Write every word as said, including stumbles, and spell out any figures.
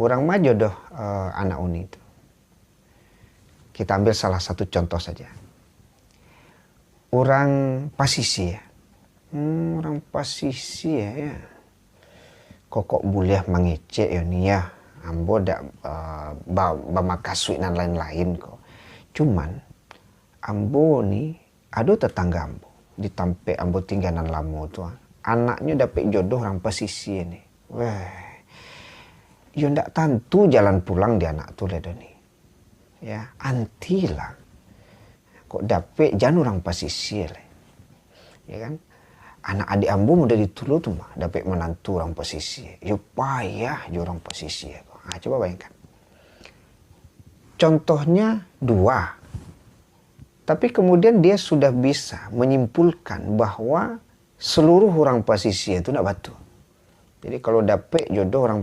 Urang ma jodoh uh, anak Uni tu? Kita ambil salah satu contoh saja. Urang pasisia. Hmm, urang pasisia, ya. Kok, kok buliah mangecek yo ni, ya. Ambo dak uh, ba, bamakasuik nan lain-lain ko. Cuman, ambo ni, ado tatangga ambo di tampek ambo tingga nan lamo tu, ah. Anaknyo dapek jodoh urang pasisia ni. Weh, yo ndak tantu jalan pulang di anak tu lai doh ni. Ya, antilah. Kok dapek jan urang pasisia lai. Ya kan? Anak adik ambo mudah ditulu tu mah dapek manantu urang pasisia. Yo payah jo urang pasisia ko. Ha, coba bayangkan. Contohnya dua. Tapi kemudian dia sudah bisa menyimpulkan bahwa seluruh urang pasisia tu ndak batua. Jadi kalau dapek jodoh urang